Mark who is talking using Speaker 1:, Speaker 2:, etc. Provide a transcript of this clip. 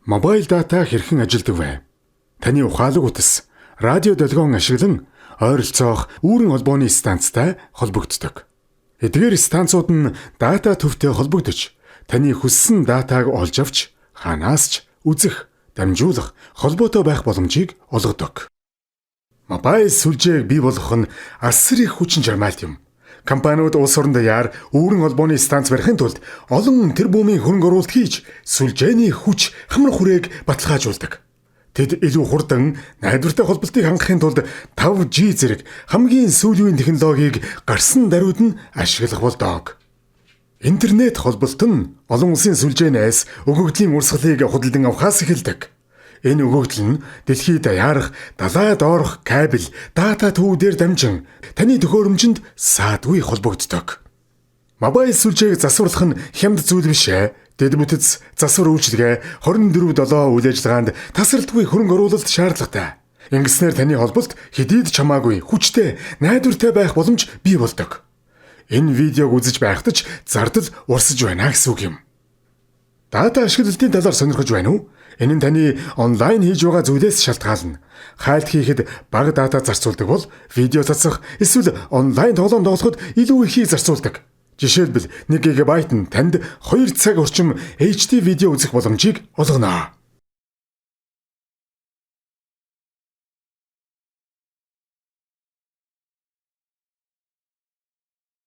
Speaker 1: Mobile data хэрхэн ажилдаг вэ? Таны ухаалаг утас радио долгион ашиглан ойролцоох үүрэн холбооны станцтай холбогддог. Эдгээр станцууд нь дата төвтэй холбогдож, таны хүссэн датаг олж авч, хаанаас ч үзэх, дамжуулах, холбоотой байх боломжийг олгодог. Мобайл сүлжээг бий болгох нь асар их хүчин чармайлт юм. Компаниуд улс орон даяар үүрэн холбооны станц барихын тулд олон тэрбумын хөрөнгө оруулалт хийж, сүлжээний хүч хамар хүрээг баталгаажуулдаг. Тэд илүү хурдан, найдвартай холболтыг хангахын тулд 5G зэрэг хамгийн сүүлийн технологиг гарсан даруйд нь ашиглах болдог. Интернет холболт нь олон улсын сүлжээнээс өгөгдлийн урсгалыг худалдан авахаас эхэлдэг. Энэ өгөгдөл нь дэлхийд даяарх далай доорх кабель, дата төвүүдээр дамжин таны төхөөрөмжөнд саадгүй холбогддог. Мобайл сүлжээг засварлах нь хямд зүйл биш ээ. Дэд бүтэц, засвар үйлчилгээ, 24/7 үйл ажиллагаанд тасралтгүй хөрөнгө оруулалт шаардлагатай. Ингэснээр таны холболт хэдийд ч хамаагүй хүчтэй, найдвартай байх боломж бий болдог. Энэ видеог үзэж байхад ч зардал урсаж байна гэсэн үг юм. Дата ашиглалтын талаар сонирхож байна уу? Энэ нь таны онлайн хийж байгаа зүйлээс шалтгаална. Хайлт хийхэд бага дата зарцуулдаг бол видео цацах эсвэл онлайн тоглоом тоглоход илүү ихийг зарцуулдаг. Жишээлбэл, 1 ГБ нь танд 2 цаг орчим HD видео үзэх боломжийг олгоно.